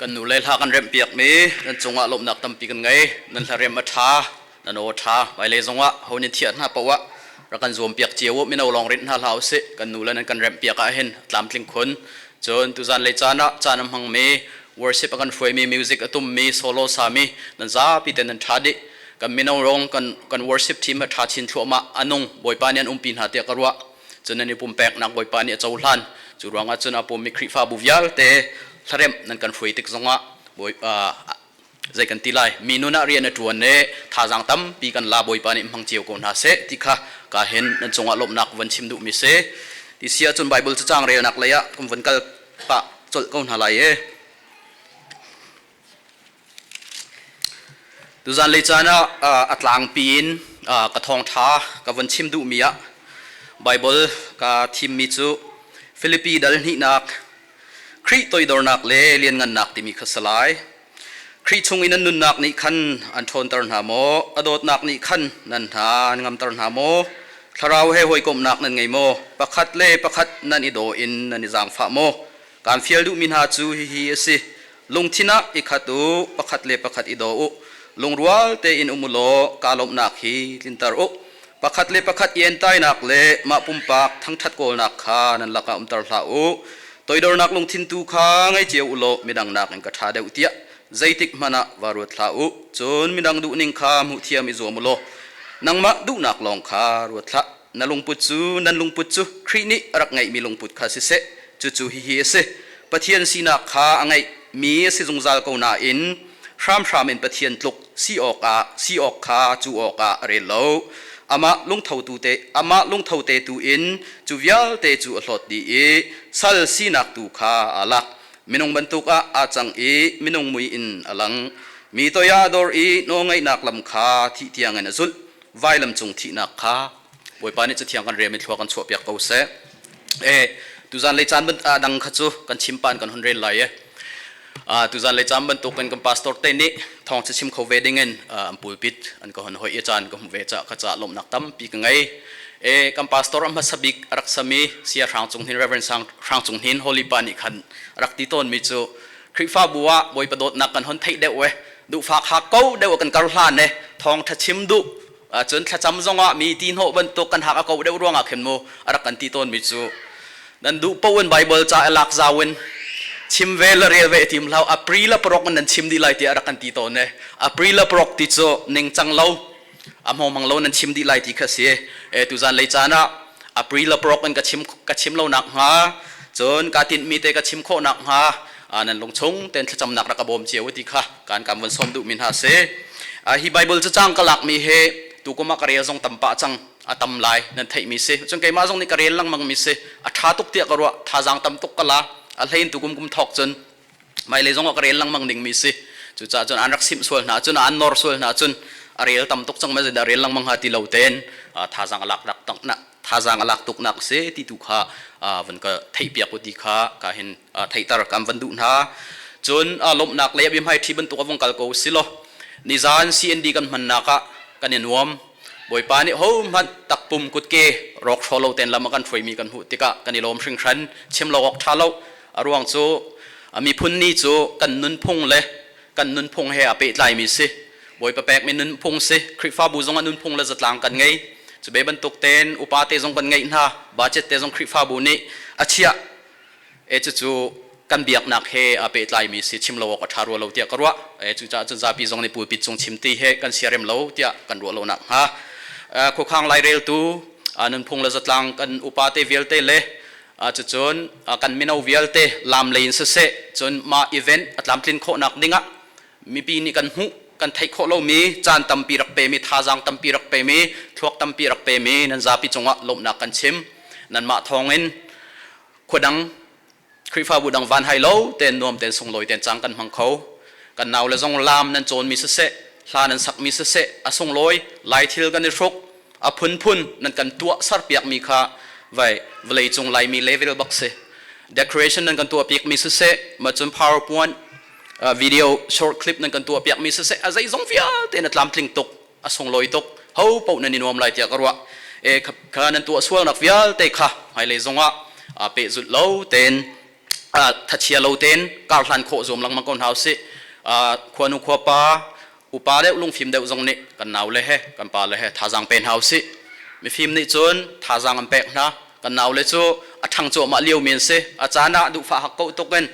Kan nu le hla kan remhpiakmi nan cungah lawmhnak tampi kan ngei. Nan hla rem a ṭha, nan aw a ṭha. Hmailei zongah ho nih thiah hna paoh ah rak kan zuampiak cio u. Mino lawng rinh hna hlah usih. Kan nu le nan kan remhpiak ahhin tlamtling khun. Cun tuzan lei caan ah caan a hmangmi, worship a kan hruaimi, music a tummi, solo sami nan zapi ten nan ṭha dih. Kan mino rong kan kan worship team a ṭha chin thluahmah. A nung Bawipa nih an umpi hna tiah ka ruah. Cun nan i pumpeknak Bawipa nih a cohlan. Cu ruangah cun a pummi Khrihfabu vialte hlaremh nan kan hruai tik zongah zei kan ti lai mi nun ah rian a ṭuan i thazaang tampi kan la Bawipa nih hmang cio ko hna seh ti kha ka hin nan cungah lawmhnak van chim duhmi si. Ti si ahcun Bible cacang relnak lei ah kan von kal pah colh ko hna lai i Tuzanlei caan ah a tlangpi in ka thawngṭha ka von chim duhmi ah Baibal ka thimmi cu Filipi dal hnihnak Khrih toidornak le lianngannak timi kha si lai. Khrih chung i nan nunnak nih khan an ṭhawnter hna maw? A dawtnak nih khan nan hna an ngamter hna maw? Thlarau he hawikomhnak nan ngei maw? Pakhat le pakhat nan i daw in nan i zaangfah maw? Kaan fial duhmi hna cu hihi a si. Lungthin ah i khat u, pakhat le pakhat i daw u. Lungrual tein um u law kaa lawmhnak hi tlinter u. Pakhat le pakhat i entainak le mah pumpak thangṭhat kawlnak kha nan lakah umter hlah u. Toidornak lungthin tu kha ngei cio u law midang nakin ka ṭha deuh tiah zeitik hmanh ah va ruat hlah u. Cun midang duhning kha hmuhthiam i zuam u law nangmah duhnak lawng kha ruat hlah. Na lungput cu nan lungput cu Khrih nih a rak ngeihmi lungput kha siseh, cucu hihi a si. Pathian sinak kha a ngeihmi a si zungzal ko nain hramhram in Pathian tluk si awkah si awk kha cu awkah a rel lo. Amah lungthotu te amah lungtho te tu in cu vialte cu a hlawt dih i sal sinak tu kha aa lak. Minung bantuk ah aa cang i minung mui in a lang. Mi toi ah a dor i nawlngaihnak lam kha thih tiangin a zulh. Vailam cung thihnak kha Bawipa nih cathiang kan rem i thlua kan chuahpiak ko seh. E tuzan lei caan dang kha cu kan chimpan kan hun rel lai e. Tuzan lei caan bantukin kan pastor te nih thawng chim kho ve dingin an pulpit an ka hon hoi i caan ka hmu ve ca ka ca lawmhnak tampi ka ngei. E kan pastor a hmasa bik a rak sami Sia Hrang Cung Hnin Reverend Sang Hrang Cung Hnin Holy Pa nih khan rak ti tawn mi cu Khrihfabu ah Bawipa dawtnak kan hon theih deuh e duhfak hak ko deuh kan kar hlan e thawng tha chim duh cun thlacam zongah mi ti hnawh bantuk kan hak a ko deuh ruangah khin mu a rak kan ti tawn mi cu nan duh paoh in Bible ca lak zau in chim ve le rel ve tim hlau April a parok nan chim dih lai ti a rak kan ti tawn e April a parok ti cu ningcang lo a hmong lo nan chim dih lai ti kha si e tuzan lei caan ah April a parok in ka chim ka chim lo nak hnga cun ka tinh mi te ka chim khawh nak hnga nan lungchung ten thlacamnak rak ka bawm cio ti kha kan kam von som duh mi hna si hi Bible cu cang ka lak mi he tu kum ah ka rel zong tam pah cang a tam lai nan theih mi si cun keimah zong nih ka rel lengmang mi si a tha tuk tiah ka ruah thazaang tam tuk ka la a hlein tu kum kum thawk cun mailei zong ah ka rel lengmang ding mi si cucaah cun an rak simh sual hna cun an nor sual hna cun a rel tam tuk cang ma zeidah rel lengmang ha ti lo ten thazaang a lak rak nak thazaang a lak tuk nak si ti tu kha van ka theih piak u ti kha ka hin theihter kan van duh hna cun lawmhnak lei abim hai thi bantuk a vung kal ko si lo nizan CND kan hmannak ah kan i nuam Bawipa nih ho hmanh takpum kutke rawk hraw lo ten lam a kan hruaimi kan hmuh tikah kan i lawm hringhran chim lo awk tha lo a ruang cu miphun ni cu kan nunphung le kan nunphung he a pehtlaimi si Bawipa pekmi nunphung si Khrihfabu zong ah nunphung le zatlang kan ngei cu be bantuk ten upa te zong kan ngeih hna budget te zong Khrihfabu nih a chiah e cucu kan biaknak he aa pehtlaimi si chim lo awk a ṭha rua lo tiah ka ruah e cucaah cun zapi zong nih pulpit cung chim ti he kan siarem lo tiah kan ruah lo nak hnga khuakhang laireltu nunphung le zatlang kan upa te vialte le cucun kan mino vialte lam lei in siseh cun mah event a tlamtlin khawhnak dingah mipi nih kan hmuh kan theih khawh lomi caan tampi rak pemi thazaang tampi rak pemi thluak tampi rak pemi nan zapi cungah lawmhnak kan chim nanmah thawngin khuadang Khrihfabu dang van hai lo ten nuam ten sunglawi ten cang kan hmang kho kan nau le zong lam nan cawn mi siseh hla nan sak mi siseh a sunglawi lai thil kan i hruk a phunphun nan kan tuah sarpiak mi kha vai vawlei cung laimi level bak si decoration nan kan tuah piak mi siseh ma cun powerpoint video short clip nan kan tuah piak mi siseh a zeizong vialte na tlamtling tuk a sunglawi tuk ho paoh nan i nuam lai tiah ka ruah e kha nan tuah sualnak vialte kha hmailei zongah pehzulh lo tein. Thachia lo tein kar hlan khawh zuam lengmang ko hna usih. Khuanu khuapa upa deuh lungfim deuh zong nih kan nau le he kan pa le he thazaang pe hna usih. Mifim nih cun thazaang an pek hna. Kan nau le cu a ṭhang cuahmah lio mi an si. A caan ah duhfah hak ko tuk in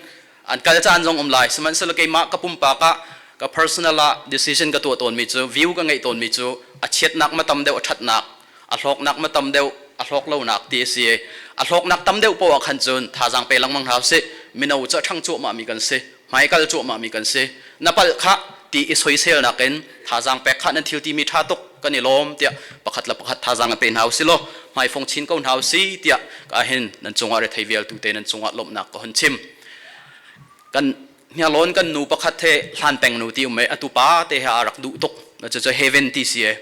an kal caan zong um lai. Sihmanhsehlaw keimah ka pumpak ah ka personal ah decision ka tuah tawnmi cu, view ka ngeih tawnmi cu, a chiatnak ma tam deuh a ṭhatnak, a hlawknak ma tam deuh a hlawk lonak ti a si. A hlawknak tam deuh poah khan cun thazaang pe lengmang hna usih. Mino cu a ṭhang cuahmah mi kan si, hmaikal cuahmah mi kan si. Na palh khah ti i soiselnak in thazaang pek khah, nan thil timi ṭha tuk, kan i lawm tiah pakhat le pakhat thazaang pe hna usih law hmaifong chin ko hna usih tiah ka hin nan cungah rethei vialtu te nan cungah lawmhnak ka hun chim. Kan hnialawn kan nu pakhat he hlan peng nu ti um e, atu pa te he a rak duh tuk cu heaven ti si e.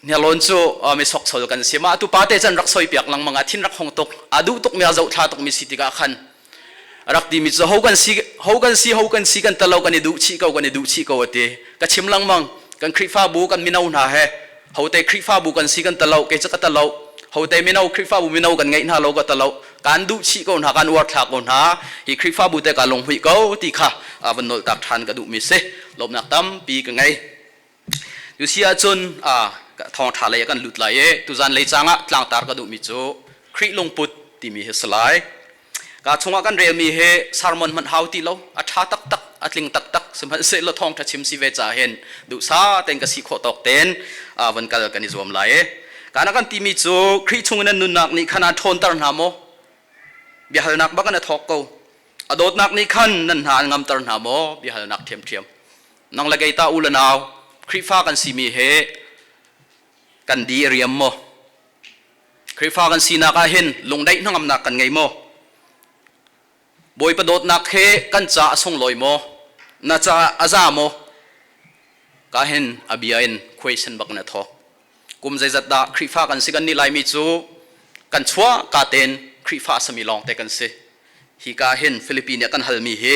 Hnialawn cu mi soksol kan si ma atu pa te chan rak soi piak lengmang ah thin rak hong tuk, a duh tuk mi, a zoh thla tuk mi si tikah khan rak ti mi cu ho kan si, ho kan si, ho kan si kan talo, kan i duh chih ko, kan i duh chih ko ati. Ka chim lengmang kan Khrihfabu kan mino hna he hote Khrihfabu kan si kan talo, kei cu ka talo. Hote mino Khrihfabu mino kan ngeih hna lo ka talo, kan duh chih ko hna, kan uar thla ko hna. Hi Khrihfabu te ka lunghuih ko ti kha van nolh tak than ka duh mi si. Lawmnak tampi ka ngei. Tu si ahcun thawngṭha lei ah kan lut lai i tuzan lei cang ah tlangtar ka duhmi cu Khrih lungput timi hi si lai. Ka chungah kan relmi hi sermon hmanh hau ti lo, a ṭha taktak, a tling taktak, sihmanhsehlaw thawngṭha chim si ve ca hin duhsah tein ka si khawh tawk tein van kal kan i zuam lai i kana kan timi cu Khrih chung in nan nunnak nih khan aan ṭhawnter hna maw? Biahalnak bak in a thawk ko. A dawtnak nih khan nan hna an ngamter hna maw? Biahalnak ṭhiamṭhiam. Nang le kei ta u le nau Khrihfa kan simi he kan di riam maw? Khrihfa kan sinak ah hin lungdaih hnangamnak kan ngei maw? Bawipa dawtnak he kan ca a sunglawi maw? Na ca a za maw? Ka hin a bia in question bak na thawk. Kum zeizat dah Khrihfa kan si? Kan nih Laimi cu kan chuah ka ten Khrihfa a sami lawng te kan si. Hi ka hin Philippine nih kan halmi hi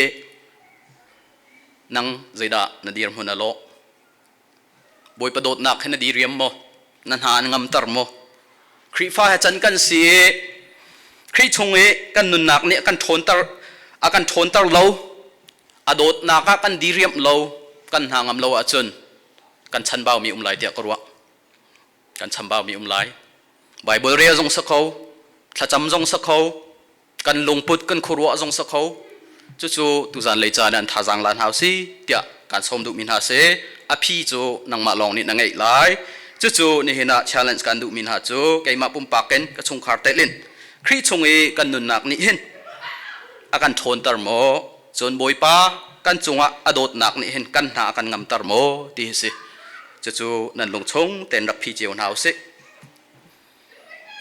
nang zeidah na dirhmun a lawh? Bawipa dawtnak he na diriam maw? Na hna an ngamter maw? Khrihfa he can kan si i Khrih chung i kan nunnak nih a kan ṭhawnter, a kan ṭhawnter lo, a dawtnak ah kan diriamh lo, kan hna ngam lo ahcun kan chanbaumi um lai tiah ka ruah. Kan chambaumi um lai. Bible rel zong sa kho, thlacam zong sa kho, kan lungput kan khuaruah zong sa kho. Cucu tuzan lei caan ah an thazaang la hna si tiah kan sawm duhmi hna si. A phi cu nangmah lawng nih na ngeih lai. Cucu nihin ah challenge kan duhmi hna cu keimah pumpak in ka chungkhar telin Khrih chung i kan nunnak nih hin a kan ṭhawnter maw, cun Bawipa kan cungah a dawtnak nih hin kan hna a kan ngamter maw ti hi si. Cucu nan lungchung tein rak phi cio hna usih.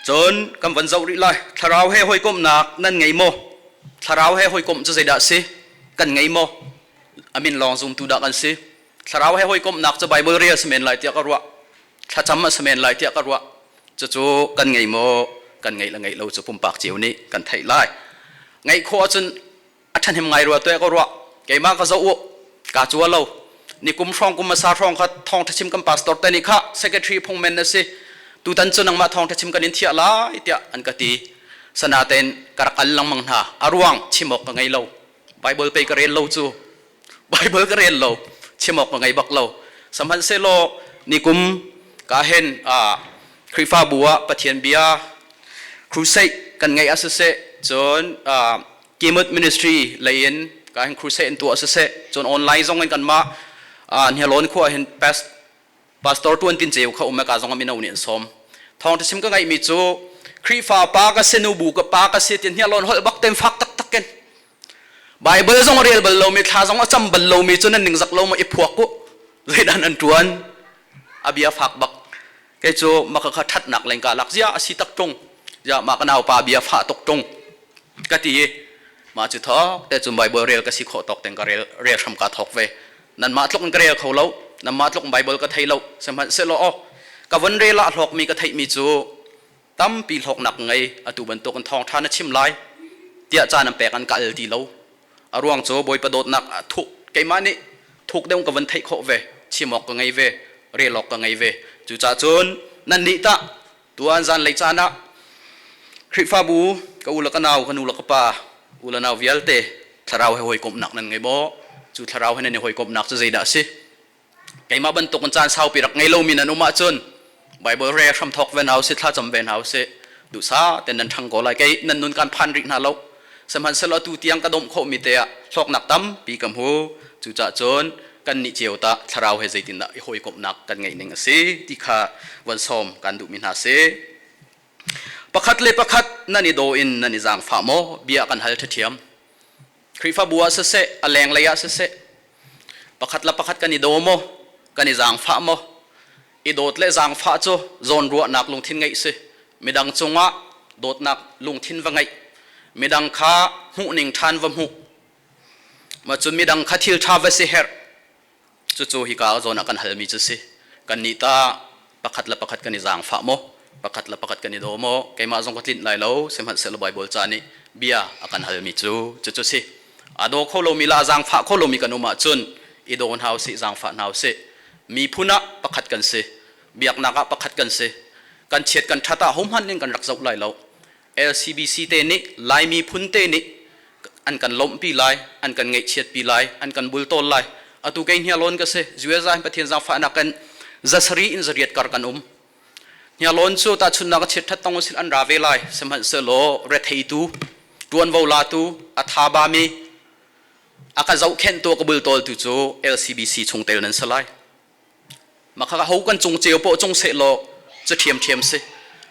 Cun kan van zoh rih lai. Thlarau he hawikomhnak nan ngei maw? Thlarau he hawikomh cu zeidah a si? Kan ngei maw? A min lawng zumtu dah kan si? Thlarau he hawikomhnak cu Bible rel si men lai tiah ka ruah. Thlacam a si men lai tiah ka ruah. Cucu kan ngei maw? Kan ngeih le ngeih lo cu pumpak cio nih kan theih lai. Ngeih khawh ahcun a ṭhahnem ngai rua tuah ka ruah. Keimah ka zoh u, kaa cua lo. Ni kum hrawng kum hmasa hrawng kha thawngṭha chim kan pastor te nih kha secretary phungmen na si, tutan cu nangmah thawngṭha chim kan in thiah lai tiah an ka ti. Sanatein ka rak al lengmang hna. A ruang chim awk ka ngei lo. Bible pei ka rel lo cu. Bible ka rel lo, chim awk ka ngei bak lo. Sihmanhsehlaw nikum ka hen Khrihfabu ah Pathian bia crusade kan ngeih ah siseh, cun Kimut Ministry lei in ka hin crusade in tuah siseh, cun online zong in kanmah Hnialawn khua hin pastor tuan tin ceu kha um ka zong mino nih an sawm. Thawng chim ka ngaihmi cu Khrihfa pa ka si, nu bu ka pa ka si ti Hnialawn holh bak ten fak taktak in Bible zong a rel bal lomi, thla zong a cam bal lomi cu nan ningzak lo ma i phuak u, zeidan an ṭuan a bia fak bak. Kei cu maka kha ṭhatnak leng ka lak zia a si tak ṭung ya ma ka naupa bia fah tuk ṭung ka ti i mah cu thawk te cu Bible rel ka si khawh tawk teng ka rel rel hram ka thawk ve. Nanmah tluk in ka rel kho lo, nanmah tluk in Bible ka thei lo, sihmanhsehlaw aw ka von rel ah hlawkmi ka theihmi cu tampi hlawknak ngei. Atu bantuk in thawngṭha na chim lai tiah caan an pek an ka al ti lo. A ruang cu Bawipa dawtnak ah thuk keimah nih thuk deuh ka van theih khawh ve, chim awk ka ngei ve, rel awk ka ngei ve. Cucaah cun nan nih tah tuan zanlei caan ah Khrihfabu ka u le ka nau, ka nu le ka pa. U le nau vialte thlarau he hawikomhnak nan ngei maw? Cu thlarau he nan i hawikomhnak cu zeidah a si? Keimah bantuk in caan saupi rak ngei lomi nan um ahcun Bible re hramthawk ve hna usih, thlacam ve hna usih. Duhsah ten nan ṭhang ko lai. Kei nan nun kan phan rih hna lo. Sihmanhsehlaw atu tiang ka dawmh khawhmi te ah hlawknak tampi ka hmu. Cucaah cun kan nih cio tah thlarau he zeitindah i hawikomhnak kan ngeih ning a si ti kha von sawm kan duhmi hna si. Pakhat le pakhat nan i daw in nan i zaangfah maw? Bia kan hal ṭhiam. Khrihfabu ah siseh, a lenglei ah siseh, pakhat le pakhat kan i daw maw? Kan i zaangfah maw? I dawt le zaangfah cu zawnruahnak lungthin ngeih si. Midang cungah dawtnak lungthin va ngeih. Midang kha hmuhning ṭhan va hmuh. Mah cun midang kha thil ṭha va si herh. Cucu hika zawn ah kan halmi cu si. Kannih ta pakhat le pakhat kan i zaangfah maw? Pakhat le pakhat kan i daw maw? Keimah zong ka tlinh lai lo, sihmanhsehlaw Baibal ca nih bia a kan halmi cu cucu si. A daw kho lomi le a zaangfah kho lomi kan um ahcun i daw hna usih, zaangfah hna usih. Miphun ah pakhat kan si. Biaknak ah pakhat kan si. Kan chiat kan ṭhat ah hohmanh in kan rak zoh lai lo. LCBC te nih Lai miphun te nih an kan lawmhpi lai, an kan ngaihchiatpi lai, an kan bultawl lai. Atu kei hnialawn ka si. USA in Pathian zaangfahnak in zasari in zariat kar kan um. Hnialawn cu tahchunhnak a chiat ṭhat tong usil an ra ve lai. Sihmanhsehlaw retheitu, ṭuanvo latu, a tha bami, a ka zohkhenhtu, a ka bultawltu cu LCBC chungtel nan si lai. Mah ho kan cung ceu poh cung sehlaw cu ṭhiamṭhiam si.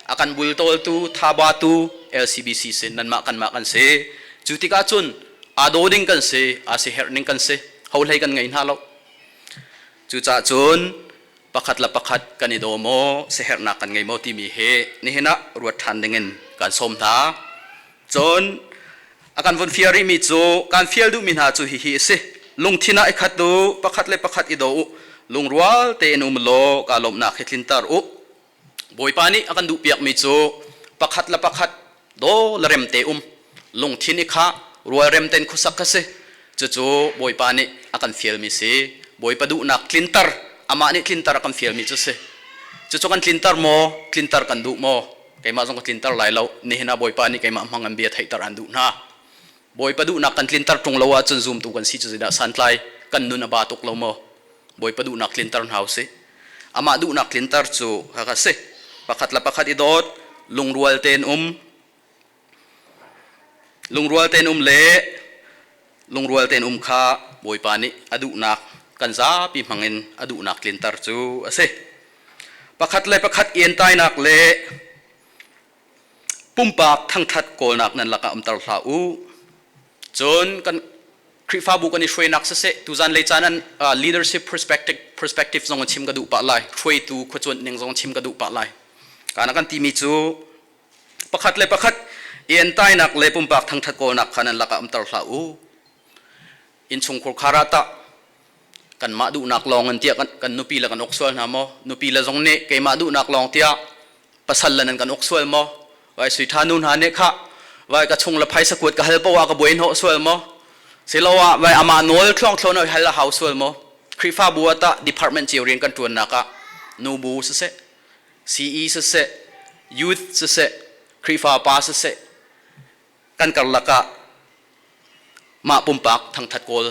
A kan bultawltu, thabatu LCBC si nanmah kanmah kan si. Cu tikah cun aa daw ding kan si, aa si herh ning kan si. Ho hlei kan ngei hna lo. Cucaah cun pakhat le pakhat kan i daw maw, siherhnak kan ngei maw timi hi nihin ah ruat ṭhan dingin kan sawm hna. Cun a kan vun fial rihmi cu kan fial duhmi hna cu hihi a si. Lungthin ah i khat u, pakhat le pakhat i daw u, lungrual tein um law kaa lawmhnak hi tlinter u. Bawipa nih a kan duhpiakmi cu pakhat le pakhat daw le rem te um, lungthin i khah, rualrem tein khuasak kha si. Cucu Bawipa nih a kan fialmi si. Bawipa duhnak tlinter, amah nih tlinter a kan fialmi cu si. Cucu kan tlinter maw, tlinter kan duh maw? Keimah zong ka tlinter lai lo. Nihin ah Bawipa nih keimah hmang an bia theihter an duh hna. Bawipa duhnak kan tlinter ṭung lo ahcun zumtu kan si cu zeidah santlai kan nun a ba tuk lo maw? Bawipa duhnak tlinter hna usih. Amah duhnak tlinter cu kha si. Pakhat le pakhat i dawt, lungrual tein um, lungrual tein um le lungrual tein um kha Bawipa nih a duhnak kan zapi hmangin a duhnak tlinter cu a si. Pakhat le pakhat ientainak le pumpak thangṭhat kawlnak nan lakah umter hlah u. Cun kan Khrihfabu kan i hruainak siseh tuzan lei caan an leadership perspective perspective zong in chim ka duh pah lai. Hruaitu khuacuanh ning zong chim ka duh pah lai. Kana kan timi cu pakhat le pakhat ientainak le pumpak thangṭhat kawlnak kha nan lakah umter hlah u. Innchungkhur khar ah tah kanmah duhnak lawng in tiah kan nupi le kan uk sual hna maw? Nupi le zong nih keimah duhnak lawng tiah pasal le nan kan uk sual maw? Vai sui ṭha nu hna nih khah vai ka chung le phaisa kuat ka hal poah ka buai hnawh sual maw? Siloah vai amah nawl thlawng thlawn hal a hau sual maw? Khrihfabu ah tah department cio rian kan ṭuannak ah nubu siseh, CE siseh, youth siseh, Khrihfa pa siseh, kan karlak ah mah pumpak thangthat kawl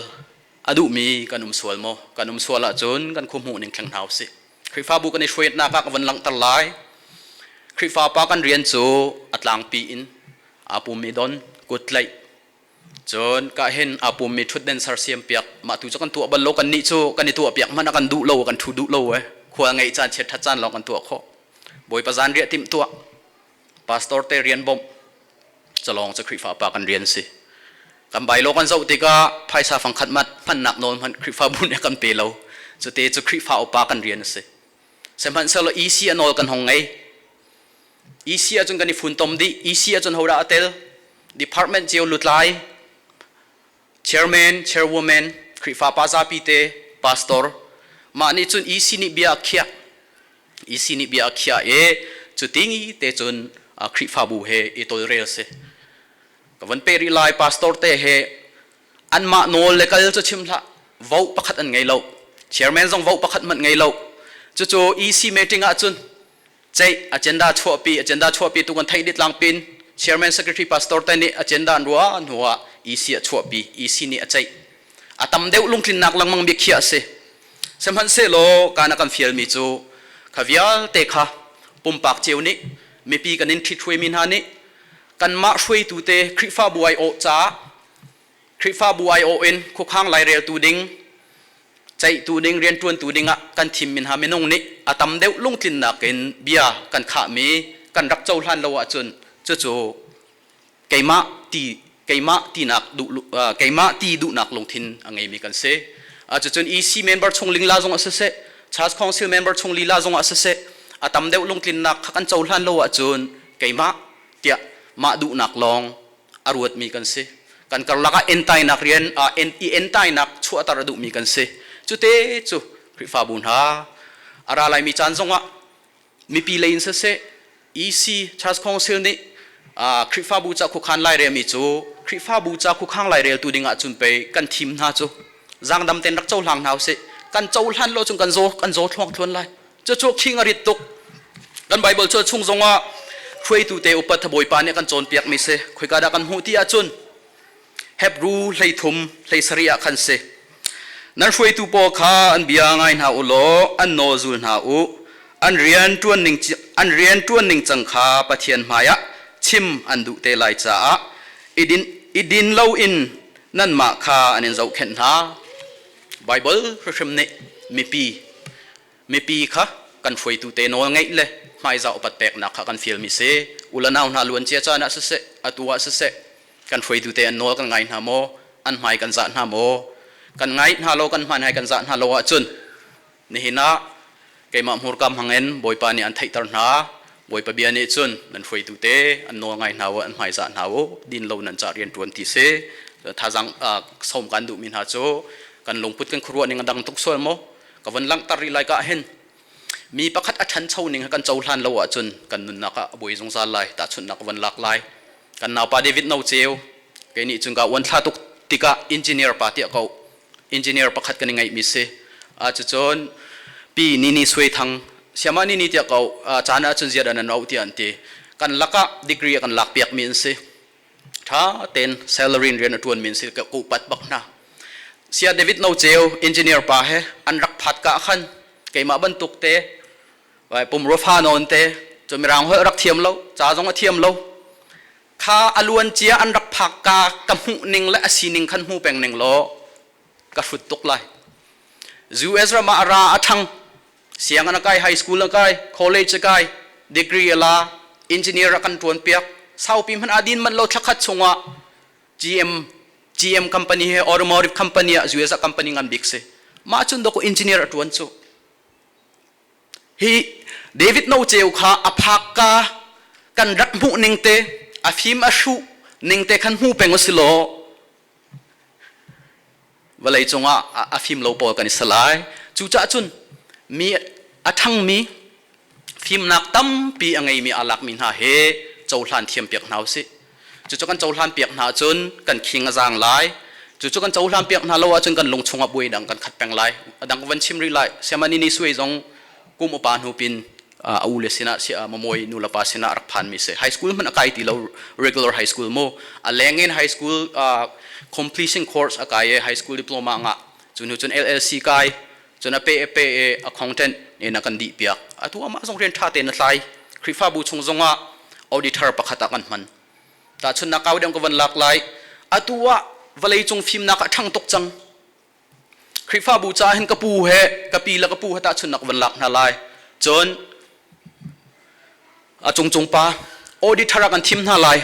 a duhmi kan um sual maw? Kan um sual ahcun kan khuahmuh ning thleng hna usih. Khrihfabu kan i hruainak ah ka van langhter lai. Khrihfa pa kan rian cu a tlangpi in aa pummi don, kut tlaih, cun ka hin aa pummi ṭhutden sersiam piak. Mah tu cu kan tuah bal lo kan nih cu kan i tuah piak hmanh a kan duh lo, kan ṭhu duh lo e. Khua ngeih caan chiat ṭhat caan lawng kan tuah khawh. Bawipa zan riah timh tuah. Pastor te rian bawmh calawng cu Khrihfa pa kan rian si. Kan bailo kan zoh tikah phaisa fangkhat mat hmannak nawl hmanh Khrihfabu nih a kan pe lo. Cute cu Khrihfa upa kan rian a si. Sihmanhsehlaw EC a nawl kan hong ngei. EC ahcun kan i funtom dih. EC ahcun hodah a tel? Department cio lutlai, chairman, chairwoman, Khrihfa pa zapi te, pastor. Mah nih cun EC nih bia a khiah. EC nih bia a khiah i cuting te cun Khrihfabu he i tawlrel si. Ka van pe rih lai pastor te he anmah nawl le kal cu chim hlah vote pakhat an ngei lo. Chairman zong vote pakhat hmanh ngei lo. Cucu EC meeting ahcun ceih agenda chuahpi agenda chuahpi tu kan theih dit langpin chairman secretary pastor te nih agenda an ruah hnu ah EC a chuahpi, EC nih a ceih. A tam deuh lungtlinnak lengmang biakhiah a si. Sihmanhsehlaw kaan a kan fialmi cu kha vialte kha pumpak cio nih mipi kan in ṭhithruaimi hna nih kanmah hruaitu te Khrihfabu aiawh caah Khrihfabu aiawh in khuakhang laireltu ding, ceihtu ding, rianṭuantu dingah kan thimmi hna minung nih a tam deuh lungtlinnak in bia kan khahmi kan rak cohlan lo ahcun cucu keimah ti keimah tinak duh keimah ti duhnak lungthin a ngeimi kan si. Cucun EC member chung lingla zong ah siseh, Church Council member chung lila zong ah siseh, a tam deuh lungtlinnak kha kan cohlan lo ahcun keimah tiah mah duhnak lawng a ruatmi kan si. Kan karlak ah entainak rian i entainak chuahter a duhmi kan si. Cute cu Khrihfabu hna a ra laimi caan zongah mipi lei in siseh, EC Church Council nih Khrihfabu ca khuakhan lairelmi cu Khrihfabu ca khuakhang laireltu ding ahcun pei kan thim hna cu zaangdam tein rak cohlang hna usih. Kan cohlan lo cun kan zaw kan zaw thluang thluan lai. Cucu khing a rit tuk. Kan Bible cu chung zongah hruaitu te upat Bawipa nih kan cawnpiakmi si. Khoika dah kan hmuh ti ahcun Hebrew 13 17 ah khan si. Nan hruaitu pawl kha an bia ngai hna u law an nawl zul hna u. An rian ṭuan ning an rian ṭuan ning cang kha Pathian hmaiah chim an duh te lai caah i din i din loin nanmah kha an in zohkhenh hna. Bible hrimhrim nih mipi Mipi kha kan hruaitu te nawl ngeih le hmaizah upat peknak kha kan fialmi si. Ulanau hna luancia caan ah siseh, atu ah siseh, kan hruaitu te an nawl kan ngai hna maw? An hmai kan zah hna maw? Kan ngai hna lo, kan hmai kan zah hna lo ahcun nihin ah keimah hmurka hmangin Bawipa nih an theihter hna. Bawipa bia nih cun nan hruaitu te an nawl ngai hna u, an hmai zah hna u, din lo nan ca rian ṭuan ti si. Thazang sawm kan duhmi hna cu kan lungput kan khuaruah ning a dang tuk sual maw? Ka von langhter rih lai ka hin mi pakhat a ṭhancho ning kan cohlan lo ahcun kan nunnak ah a buai zungzal lai. Tahchunhnak ka von lak lai. Kan naupa David No Ceu, kei nih cun ka uan thla tuk tikah engineer pa tiah ko engineer pakhat kan i ngeihmi si. Cucun pi Nini Sui Thang siama Nini tiah ko caan ahcun ziat an an tiah an ti. Kan lakah degree a kan lak piakmi an si. Ṭha tein salary in rian a ṭuanmi an si ka upat bak hna. Sia David No Ceu engineer pa he an rak phat ka khan keimah bantuk te pumrua fa nawn te cu mirang holh rak thiam lo, ca zong a thiam lo. Kha a luan cia an rak phak ka ka hmuh ning le a sining khan hmu peng ning law ka hrut tuk lai. US ram ah a ra a ṭhang. Sianginn a kai, high school a kai, college a kai, degree a la, engineer a kan ṭuan piak. Saupi hmanh aa din manh lo, thlakhat chungah GM GM company he automotive company ah US ah company ngan bik si. Mah cun dawkaw engineer a ṭuan cu. Hi David No Ceu kha a phak ka kan rak hmuh ning te, a fim a hruh ning te khan hmu peng usi law vawlei cungah a fim lo pawl kan i salai. Cucaah cun mi a ṭhangmi, fimnak tampi a ngeimi aa lakmi hna he cohlan thiam piak hna usih. Cucu kan cohlan piak hna ahcun kan khing a zaang lai. Cucu kan cohlan piak hna lo ahcun kan lung chungah buai dang kan khat peng lai. A dang van chim rih lai. Siamani ni suai zong kum upa hnu pin a u le sinah mamawi nu le pa sinah rak phanmi si. High school hmanh a kai ti lo, regular high school mu. A leng in high school completion course a kai i high school diploma ngah. Cu hnu cun LLC kai, cun a pe a pe i accountant in a kan dih piak. Atu amah zong rian ṭha tein a tlai. Khrihfabu chung zongah auditor pakhat ah kan hman. Tahchunhnak kau deuh ka van lak lai. Atu ah vawleicung fimnak ah ṭhang tuk cang. Khrihfabu caah hin ka pu he ka pi le ka pu he tahchunhnak van lak hna lai. Cun a cungcung pa auditor ah kan thim hna lai.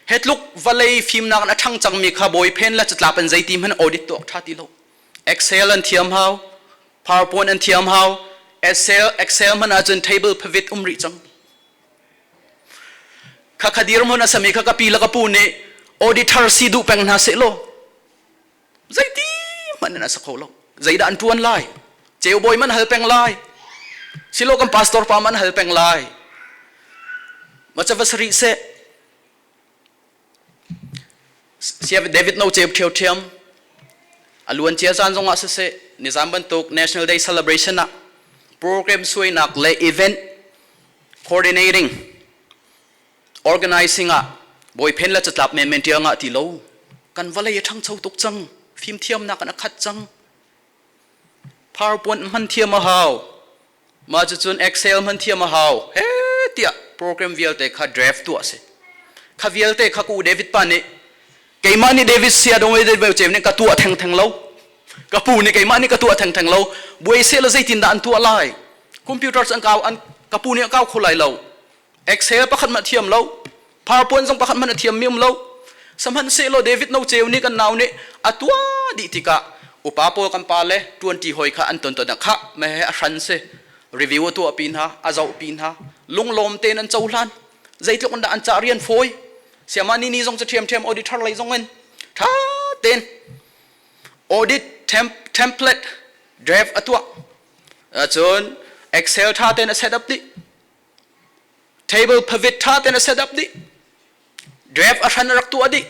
He tluk vawlei fimnak in a ṭhang cangmi kha bawi phen le catlap in zeiti hmanh audit tuah ṭha ti lo. Excel an thiam hau, PowerPoint an thiam hau, Excel Excel hmanh ahcun table pivot um rih cang. Kha kha dirhmun a sami kha ka pi le ka pu nih auditor si duh peng hna seh law zeiti hmanh in a sa kho lo. Zeidah an ṭuan lai? Ceubawi man hal peng lai, silo kan pastor pa man hal peng lai. Ma va sarih seh. Sia David no ceu ṭheo ṭhiam. A luan cia caan zongah siseh, nizam bantuk National Day celebration ah program suainak le event coordinating, organizing ah bawi phen le catlap menmen ṭial ngah ti lo. Kan vawlei a ṭhangcho tuk cang. Fimthiamnak in a khat cang. PowerPoint hman thiam a hau. Mah cucun Excel hman thiam a hau. He tiah program vialte kha draft tuah a si. Kha vialte kha ku David pa nih keimah nih David sia dong David cem nih ka tuah thengtheng lo. Ka pu nih keimah nih ka tuah thengtheng lo. Buai seh la zeitin dah an tuah lai? Computers an kau an ka pu nih a kau kho lai lo. Excel pakhat hmanh a thiam lo. PowerPoint zong pakhat hmanh a thiam mi um lo. Sihmanhsehlaw David No Ceu nih kan nau nih a tuah dih tikah upa pawl kan pa le ṭuanṭi hawi kha an ton ton ah khah me he a hran si review a tuah pi hna a zoh pi hna lunglawm tein an cohlan zeitluk in dah an cah rian fawi siamah ni ni zong cu ṭhiamṭhiam auditor lei zong in ṭha tein audit template draft a tuah cun Excel ṭha tein a set up dih Table pivot ṭha tein a set up dih. Draft a hran a rak tuah dih.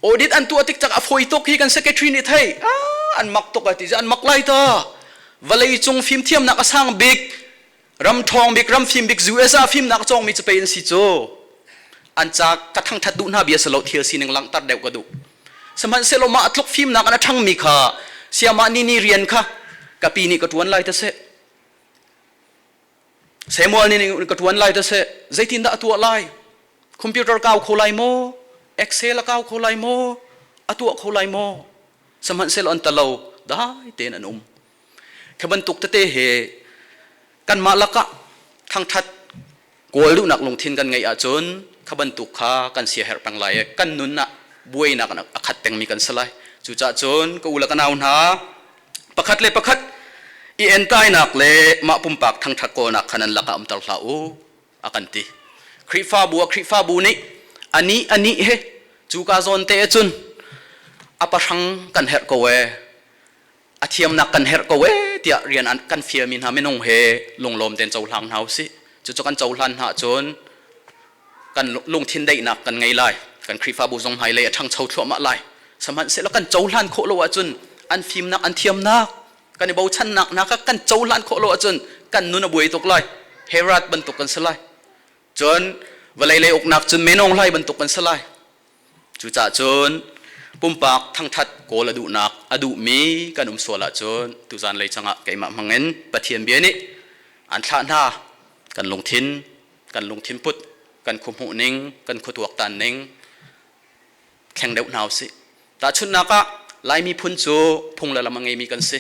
Audit an tuah tik cak a fawi tuk hi kan secretary nih thei. Ah, an mak tuk a ti. An mak lai ta. Vawlei cung fimthiamnak a sang bik, ram ṭhawng bik, ram fim bik US ah fimnak a cawngmi cu pei an si cu. An ca ka thangṭhat duh hna bia si lo thil sining langhter deuh ka duh. Sihmanhsehlaw mah tluk fimnak an a ṭhangmi kha siamah ni ni rian kha ka pi nih ka ṭuan lai ta seh. Samuel nih ka ṭuan lai ta seh zeitindah a tuah lai? Computer kau kho lai maw? Excel a kau kho lai maw? A tuah kho lai maw? Sihmanhsehlaw an talo dai tein an um. Khi bantuk tete he kanmah lakah thangṭhat kawl duhnak lungthin kan ngeih ahcun kha bantuk kha kan siaherh peng lai i kan nun ah buainak a khat pengmi kan si lai. Cucaah cun ka u le ka nau hna pakhat le pakhat i entainak le mah pumpak thangṭhat kawlnak kha nan lakah umter hlah u a kan ti. Khrihfabu ah Khrihfabu nih anih anih he cuka zawn te ahcun a pahrang kan herh ko ee a thiamnak kan herh ko ee tiah rian an kan fialmi hna minung he lunglawm tein cohlang hna usih. Cucu kan cohlan hna ahcun kan lungthin daihnak kan ngei lai. Kan Khrihfabu zong hmailei a ṭhangcho thluahmah lai. Sihmanhsehlaw kan cohlan khawh lo ahcun an fimnak, an thiamnak, kan i bochannak hna kha kan cohlan khawh lo ahcun kan nun a buai tuk lai. Herod bantuk kan si lai. Cun vawlei lei uknak cun menong hlai bantuk kan si lai. Cucaah cun pumpak thangṭhat kawl a duhnak a duhmi kan um sual ahcun tuzan lei cangah keimah hmangin Pathian bia nih an thlah hna kan lungthin kan lungthin put kan khuahmuh ning kan khuatuaktan ning thleng deuh hna usih. Tahchunhnak ah Lai miphun cu phung le lam a ngeimi kan si.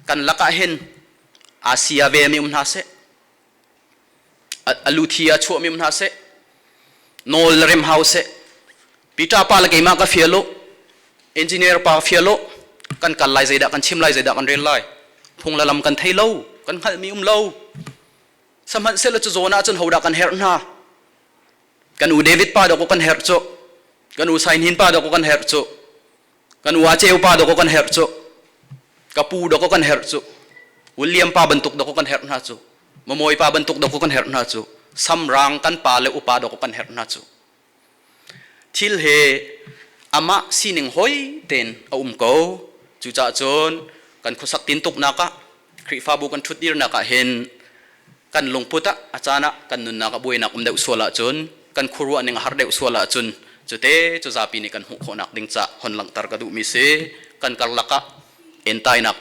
Kan lakah hin Asia vemi um hna seh, a luthi a chuahmi um hna seh, nawl le rem hau seh. Peter pa le keimah ka fial u, engineer pa fial u, kan kal lai zeidah kan chim lai zeidah kan rel lai. Phung le lam kan thei lo, kan hngalhmi um lo. Sihmanhsehlaw cu zawn ah cun hodah kan herh hna? Kan u David pa dawk kan herh cu. Kan u Sainhin pa dawk kan herh cu. Kan u Aceu pa dawk kan herh cu. Ka pu dawk kan herh cu. William pa bantuk dawk kan herh hna cu. Mamawi pa bantuk dawk kan herh hna cu. Samrang kan pa le upa dawk kan herh hna cu. Thil he amah sining hoi tein a um ko. Cucaah cun kan khuasak tintuknak ah Khrihfabu kan ṭhutdirnak ah hin kan lungput ah a caan ah kan nunnak ah buainak um deuh sual ahcun kan khuaruah ning a har deuh sual ahcun cute cu zapi nih kan hmuh khawhnak ding ca hon langhter ka duhmi si. Kan karlak ah entainak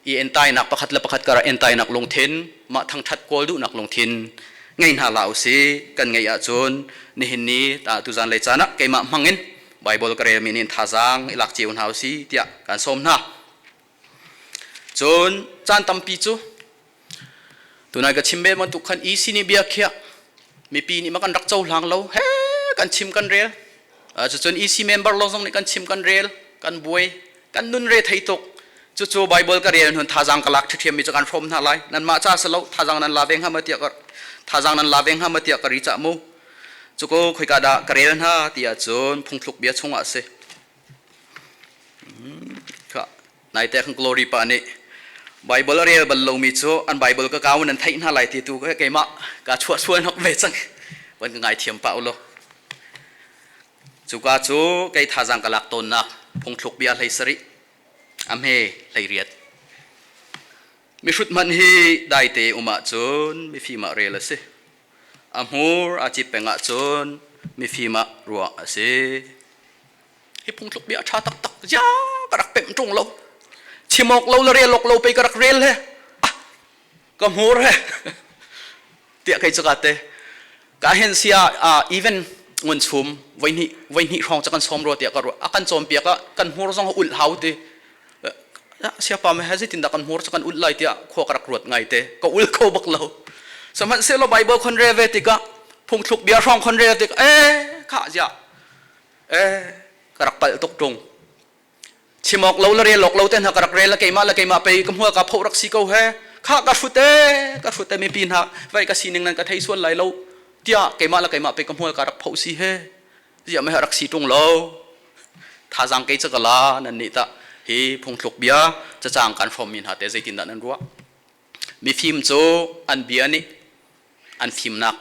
i entainak pakhat le pakhat kar ah entainak lungthin mah thangṭhat kawl duhnak lungthin ngei hna hlah usih. Kan ngeih ahcun nihin ni tuzan lei caan ah keimah hmang in Bible ka relmi nih thazaang i lak cio hna usih tiah kan sawm hna. Cun caan tampi cu tunai ka chim bel bantuk khan EC nih bia khiah mipi nih ma kan rak cohlang lo he kan chim kan rel. Cucun EC member lo zong nih kan chim kan rel kan buai kan nun re thei tuk. Cucu Bible ka rel hun thazaang ka lak ṭhiṭhiam mi cu kan hrawm hna lai. Nanmah ca si lo thazaang nan la ve hnga ma tiah ka thazaang nan la ve hnga ma tiah ka ri cah mu. Cuko khoika dah ka rel hna ti ahcun phungthluk bia chungah a si. Naite khan Glory pa nih Bible a rel bal lomi cu an Bible ka kau nan theih hna lai ti tu keimah ka chuah sual nok ve cang. Van ka ngaithiam pah ulaw. Cuka cu kei thazaang ka lak tawnnak phungthluk bia 17 a hme 18. Mihrut hmanh hi daite um ahcun mifim ah rel a si. A hmur a cip peng ahcun mifim ah ruah a si. Hi phungthluk bia ṭha taktak zia ka rak pemh ṭung lo. Chim awk lo le rel awk lo pei ka rak rel he. Ah, ka hmur he. Tiah kei cu ka te. Ka hen sia even ngun chum voihnih voihnih hrawng ca kan sawm rua tiah ka ruah. A kan cawnpiak ah kan hmur zong a ulh hau ti. Siapa me he zeitindah kan hmur cu kan ulh lai tiah khua ka rak ruat ngai te. Ka ul kho bak lo. Sihmanhsehlaw Bible khon rel ve tikah phungthluk bia hrawng khon rel tik eh kha zia eh ka rak palh tuk ṭung. Chim awk lo le rel awk lo te hna ka rak rel keimah le keimah pei ka hmual ka phoh rak si ko he. Kha ka hrut e ka hrut e mipi hna vai ka sining nan ka thei sual lai lo tiah keimah le keimah pei ka hmual ka rak phoh si he. Ziah mei rak si ṭung lo. Thazaang kei cu ka la nan nih tah hi phungthluk bia cacang kan hrawmmi hna te zeitindah nan ruah? Mifim cu an bia nih an fimnak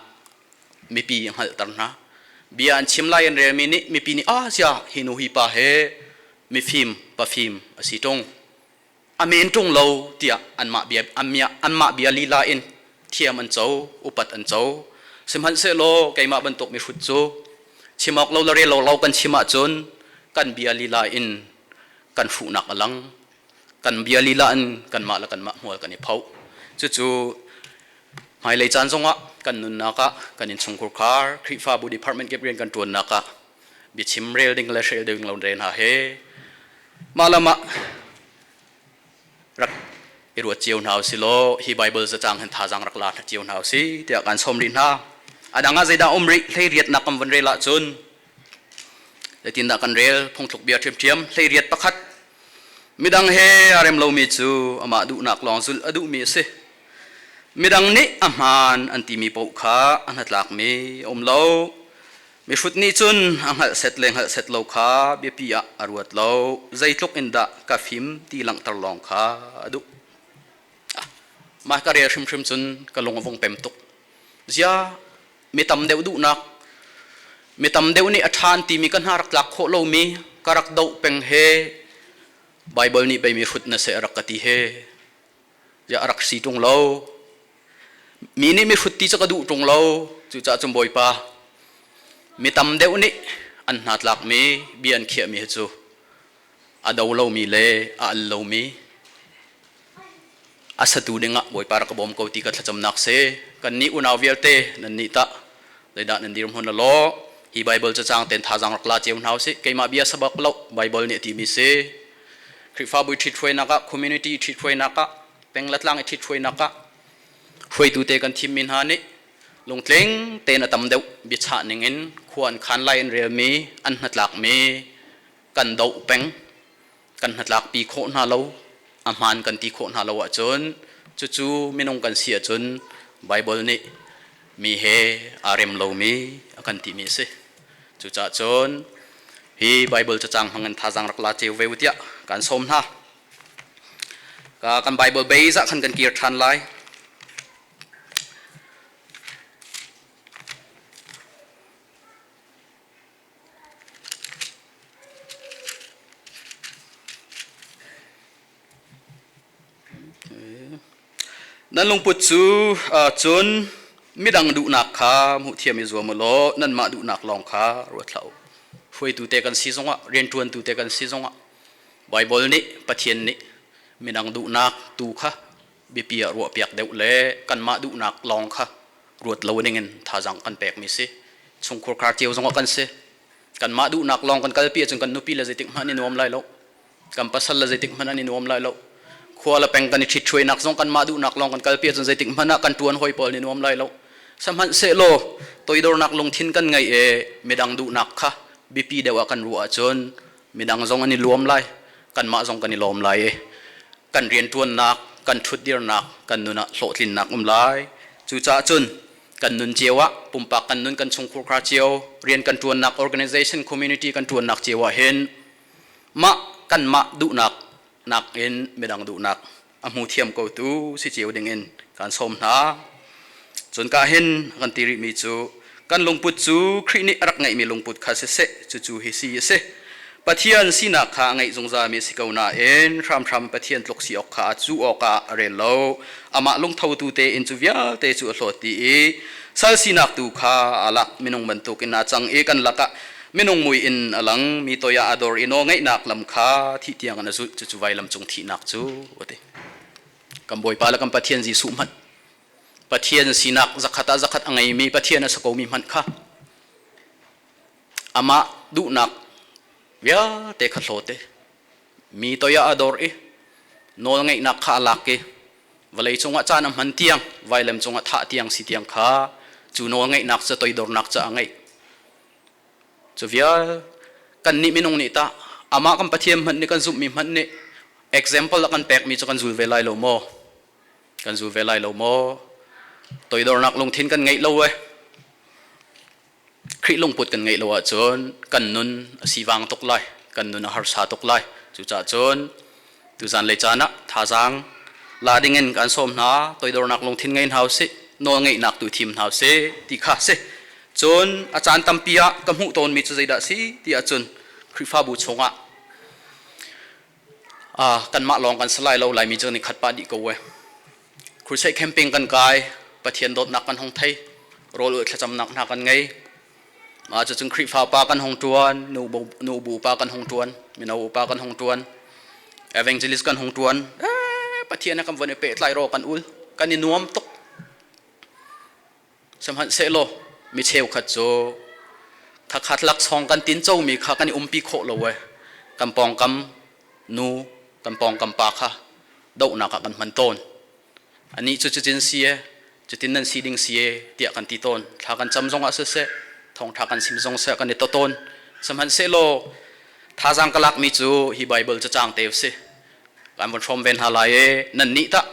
mipi a hngalhter hna. Bia an chim lai an relmi nih mipi nih ah zia hi nu hi pa he mifim pafim a si ṭung. A men ṭung lo tiah anmah bia anmah bia lila in thiam an co, upat an co. Sihmanhsehlaw keimah bantuk mihrut cu chim awk lo le rel lo kan chim ahcun kan bia lila in kan hruhnak a lang. Kan bia lila in kanmah le kanmah hmual kan i phoh. Cucu hmailei caan zongah kan nunnak ah kan innchungkhur khar Khrihfabu department kip rian kan ṭuannak ah biachim rel ding le hrel ding lo re hna he mah lam ah rak i ruat cio hna usih law hi Bible zacang hin thazaang rak la cio hna usih tiah kan sawm rih hna. A dang ah zeidah um rih 18nak kan vun rel ahcun zeitindah kan rel phungthluk bia ṭhiamṭhiam 18 pakhat midang he a rem lomi cu amah duhnak lawng zulh a duhmi a si. Midang nih a hmaan an timi paoh kha a hnatlakmi a um lo. Mihrut nih cun a hngalh set le hngalh set lo kha biapi ah a ruat lo. Zeitluk in dah ka fim ti langhter lawng kha a duh. Mah ka rel hrimhrim cun ka lung a vung pem tuk. Zia mi tam deuh duhnak, mi tam deuh nih a ṭha an timi ka hna rak tlak khawh lomi ka rak doh peng he Baibal nih pei mi hrut na seh a rak ka ti he. Ziah a rak si ṭung lo. Mi nih mihrut ti cu ka duh ṭung lo. Cucaah cun Bawipa, mi tam deuh nih an hnatlakmi bia an khiahmi hi cu a do lomi le a al lomi a satu dingah Bawipa rak ka bawm ko ti ka thlacamnak si. Kannih unau vialte nannih tah zeidah nan dirhmun law hi Baibal cacang ten thazaang rak la cio hna usih. Keimah bia sabak lo Baibal nih a timi si. Khrihfabu i ṭhithruainak ah, community i ṭhithruainak ah, peng le tlang i ṭhithruainak ah hruaitu te kan thimmi hna nih lungtling tein a tam deuh biachah ningin khua an khan lai an relmi, an hnatlakmi kan doh peng, kan hnatlakpi khawh hna lo, a hmaan kan ti khawh hna lo ahcun cucu minung kan si ahcun Baibal nih mi he aa rem lomi a kan timi a si. Cucaah cun hi Baibal cacang hmang in thazaang rak la cio ve u tiah kan sawm hna. Kan Baibal base ah khan kan kir ṭhan lai. Nan lungput cu cun midang duhnak kha hmuhthiam i zuam u law nanmah duhnak lawng kha ruat hlah u. Hruaitu te kan si zongah, rianṭuantu te kan si zongah Baibal nih Pathian nih midang duhnak tu kha biapi ah ruahpiak deuh le kanmah duhnak lawng kha ruat lo dingin thazaang kan pekmi si. Chungkhur khar cio zongah kan si. Kanmah duhnak lawng kan kalpi ahcun kan nupi le zeitik hmanh an i nuam lai lo. Kan pasal le zeitik hmanh an i nuam lai lo. Khua le peng kan i ṭhithruainak zong kanmah duhnak lawng kan kalpi ahcun zeitik hmanh ah kan ṭuan hawi pawl nih nuam lai lo. Sihmanhsehlaw toidornak lungthin kan ngeih i midang duhnak kha biapi deuh ah kan ruah ahcun midang zong an i luam lai, kanmah zong kan i lawm lai i kan rianṭuannak, kan ṭhutdirnak, kan nun ah hlawhtlinnak um lai. Cucaah cun kan nun cio ah pumpak kan nun kan chungkhur khar cio, rian kan ṭuannak organization community kan ṭuannak cio ah hin mah kanmah duhnak nakin midang duhnak a hmu thiam ko tu si cio dingin kan sawm hna. Cun ka hin kan ti rihmi cu kan lungput cu Khrih nih a rak ngeihmi lungput kha siseh cucu hi si a si. Pathian sinak kha a ngeih zungzalmi a si ko nain hramhram Pathian tluk si awk kha cu awkah a rel lo. Amah lungthotu tein cu vialte cu a hlawt dih i sal sinak tu kha aa lak minung bantukin aa cang i kan lakah. Minung mui in a lang, mi toi ah a dor i nawlngeihnak lam kha thih tiang in a zulh, cucu vailam cung thihnak cu a ti. Kan Bawipa le kan Pathian Jesuh hmanh Pathian sinak zakhat ah zakhat a ngeimi Pathian a si komi hmanh kha amah duhnak vialte kha hlawt i mi toi ah a dor i nawlngeihnak kha a lak i vawlei cungah caan a hman tiang vailam cungah thah tiang si tiang kha cu nawlngeihnak cu toidornak cu a ngeih. Cu vial kannih minung nih tah amah kan Pathian hmanh nih kan zumhmi hmanh nih example a kan pekmi cu kan zul ve lai lo maw? Kan zul ve lai lo maw? Toidornak lungthin kan ngeih lo e. Khrih lungput kan ngeih lo ahcun kan nun a sivang tuk lai, kan nun a harsa tuk lai. Cucaah cun tuzan lei caan ah thazaang la dingin kan sawm hna, toidornak lungthin ngei hna usih, nawl ngeihnak tu thim hna usih ti kha si. Cun a caan tampi ah ka hmuh tawnmi cu zeidah si ti ahcun Khrihfabu chungah kanmah lawng kan si lai lo, Laimi cu kan i khat pah dih ko e. Crusade camping kan kai, Pathian dawtnak kan hung thei, rawl ulh thlacamnak hna kan ngei. Mah cucun Khrihfa pa kan hung ṭuan, nu bu pa kan hung ṭuan, mino upa kan hung ṭuan, evangelist kan hung ṭuan. Pathian he kan von i pehtlai raw kan ul, kan i nuam tuk. Sihmanhsehlaw mi cheukhat cu khakhat laksawng kan tin comi kha kan i umpi khawh lo e. Kan pawngkam nu, kan pawngkam pa kha dohnak ah kan hman tawn. Anih cu cutin si e, cutin nan si ding si e tiah kan ti tawn. Thla kan cam zongah siseh, thawngṭha kan sim zong seh kan i to tawn. Sihmanhsehlaw thazaang ka lakmi cu hi Baibal cacang te a si. Kan von hrawm ve hna lai e, nannih tah